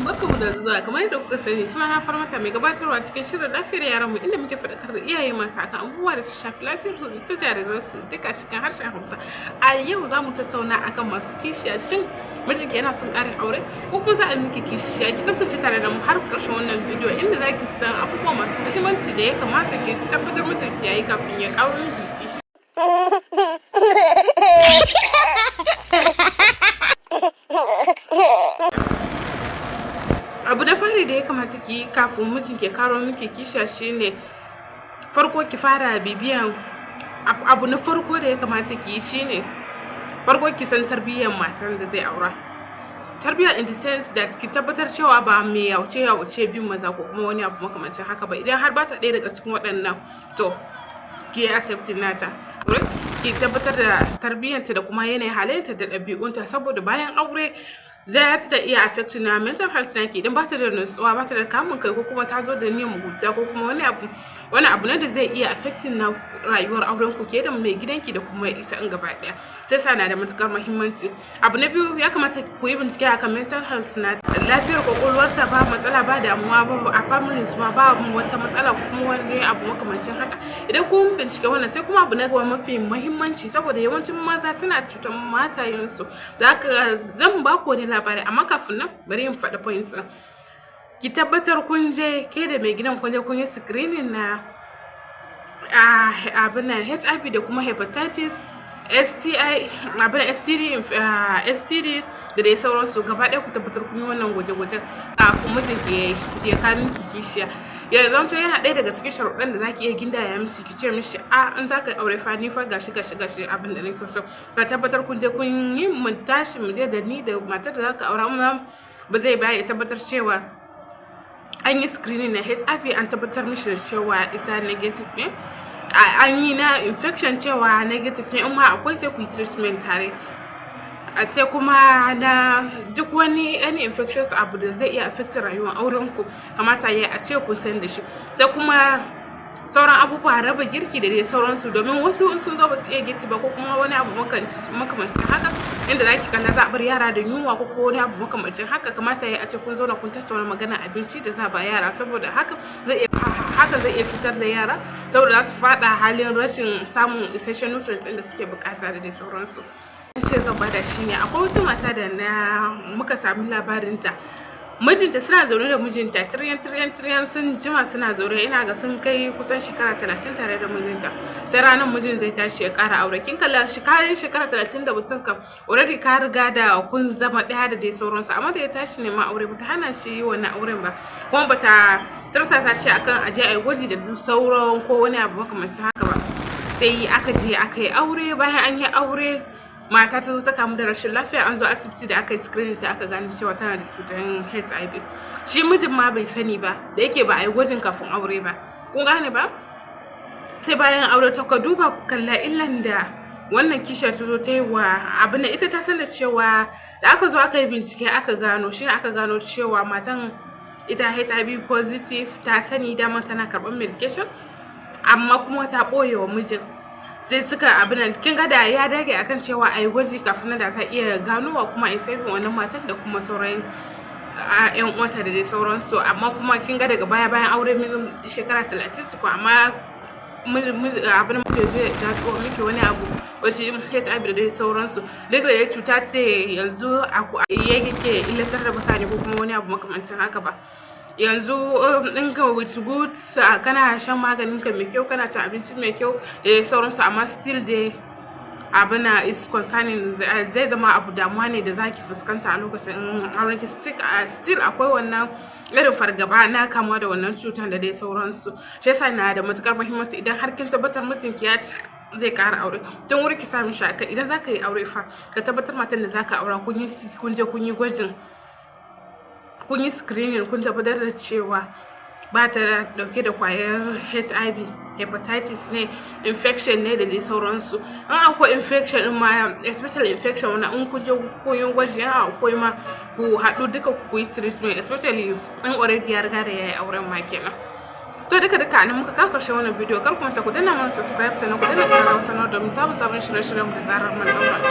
Alaikum, barkamu da zuwa. Kamar yadda kuka sani, sunana Farmata, mai gabatarwa cikin shirin Lafiyar Yaran Mu, inda muke faɗakar da iyaye mata akan abubuwa da ta shafi lafiyar su da ta jariransu, duka cikin harshen Hausa. A yau za mu tattauna akan masu kishiya. Shin mijinki yana son ƙarin aure ko kuma za a miki kishiya? Ki kasance tare da mu har ƙarshen wannan bidiyo, inda za ki san abubuwa masu muhimmanci da ya kamata ki tabbatar mijinki ya yi kafin ya ƙaro miki kishiya. Abu na fari da ya kamata ki yi kafin mijinki ya karo miki kishiya shine, farko ki fara bibiyan, abu na farko da ya kamata ki yi shine, farko ki san tarbiyyar matan da zai aura. Tarbiyya in the sense that ki tabbatar cewa ba mai yawace yawace bin maza ko kuma wani abu makamancin haka ba. Idan har ba ta ɗaya daga cikin waɗannan, to ki yi accepting nata. Ki tabbatar da tarbiyyanta da kuma yanayin halayyarta da ɗabi'unta, saboda bayan aure za ta iya affecting na mental health naki idan ba ta da nutsuwa, ba ta da kamun kai, ko kuma ta zo da niyyar mugunta, ko kuma wani abu ne da zai iya affecting na rayuwar auren ku, ke da mai gidanki da kuma ita in gaba ɗaya. Sai sa na da matukar muhimmanci. Abu na biyu, ya kamata ku yi bincike akan mental health na lafiyar kwakwalwarta. Ba matsala, ba damuwa ba a family su ma, ba wata matsala ko kuma wani abu makamancin haka. Idan kun bincike wannan, sai kuma abu na gaba mafi muhimmanci, saboda yawancin maza suna cutar matayensu da haka, zan ba ku wani labari, amma kafin nan bari in faɗi points ɗin. Ki tabbatar kun je, ke da mai gidan, kun je kun yi screening na abin nan HIV da kuma hepatitis, STI, abin STD, STD da dai sauransu gaba ɗaya. Ku tabbatar kun yi wannan gwaje-gwajen kafin mijinki ya kawo miki kishiya. Ya zamto yana ɗaya daga cikin sharuɗan da zaki iya gindaya mishi, ki ce mishi, "A, in zaka yi aure fa, ni fa gashi, gashi, gashi abin da nake so." Ka tabbatar kun je kun yi, mu tashi mu je da ni da matar da zaka aura ba zai baya, ya tabbatar cewa an yi screening na HIV, an tabbatar mishi da cewa ita negative ne, an yi na infection cewa negative ne, in ma akwai sai ku yi treatment tare. Sai kuma na duk wani any infectious abu da zai iya affecting rayuwar auren ku, kamata yayi a ce kun san da shi. Sai kuma sauran abubuwa, raba girki da dai sauransu, domin wasu in sun zo ba su iya girki ba, ko kuma wani abu makamancin haka, inda zaki kalla za a bar yara da yunwa ko kuma wani abu makamancin haka. Kamata yayi a ce kun zauna kun tattauna magana abinci da za ba yara, saboda haka zai iya fitar da yara, saboda za su faɗa halin rashin samun isasshen nutrients ɗin da suke buƙata da dai sauransu. Ce zan bada shi ne, akwai wata mata da na muka sami labarinta. Mijinta, suna zaune da mijinta tiryan tiryan tiryan, sun jima suna zaune, ina ga sun kai kusan shekara 30 tare da mijinta. Sai ranar mijin zai tashi ya ƙara aure. Kin kalla shi, kayan shekara 30 da mutum kam, already ka riga da kun zama ɗaya da dai sauransu. Amma da ya tashi neman aure, bata hana shi yi wannan auren ba, kuma bata tursasa shi akan aje a yi gwaji da sauran ko wani abu makamancin haka ba. Sai aka je aka yi aure. Bayan an yi aure, mata ta zo ta kamu da rashin lafiya. An zo asibiti, da aka yi screening, sai aka gane cewa tana da cutar HIV. Shi mijin ma bai sani ba, da yake ba a yi gwajin kafin aure ba, kun gane ba? Sai bayan aure. Ta ka duba, ku kalla illan da wannan kishiyar ta zo ta yi wa abin. Ita ta san da cewa da aka zo aka yi bincike aka gano shi, aka gano cewa matan ita HIV positive. Ta sani dama tana karɓar medication, amma kuma ta ɓoye wa mijin. Sai suka abin nan. Kin ga da ya dage akan cewa a yi gwaji kafin nan, da za iya ganowa kuma a yi saving wannan matan da kuma sauran yan uwanta da dai sauransu. Amma kuma kin ga daga baya, bayan aure min shekara 30 tukun, amma abin mutum zai datso miki wani abu, wasu HIV da dai sauransu. Duk da cuta ce yanzu yake illatar da mutane ko kuma wani abu makamancin haka ba. Yanzu in ka with good, kana shan maganin ka mai kyau, kana cin abinci mai kyau da sauransu, amma still dai abu na is concerning, zai zama abu damuwa ne da zaki fuskanta a lokacin auren ki. Still akwai wannan irin fargaba na kamuwa da wannan cutar da dai sauransu. Shi yasa na da matukar muhimmanci, idan har kin tabbatar mijinki ya zai ƙara aure, tun wuri ki sa mishi a kai, idan zaka yi aure fa, ka tabbatar matan da zaka aura kun yi, kun je kun yi gwajin, kun yi screening, kun tabbatar da cewa ba ta dauke da kwayar HIV, hepatitis ne, infection ne da dai sauransu. In akwai infection din ma, especially infection wannan, in kun je kun yi gwaji, in akwai ma, ku haɗu duka ku yi treatment, especially in already ya riga da ya yi auren ma kenan. To, duka duka nan muka kawo karshen wannan bidiyo. Kar ku manta ku danna mana subscribe, sannan ku danna ƙararrawar sanarwa domin samun sabon shirye-shiryen mu da zarar mun ɗaura.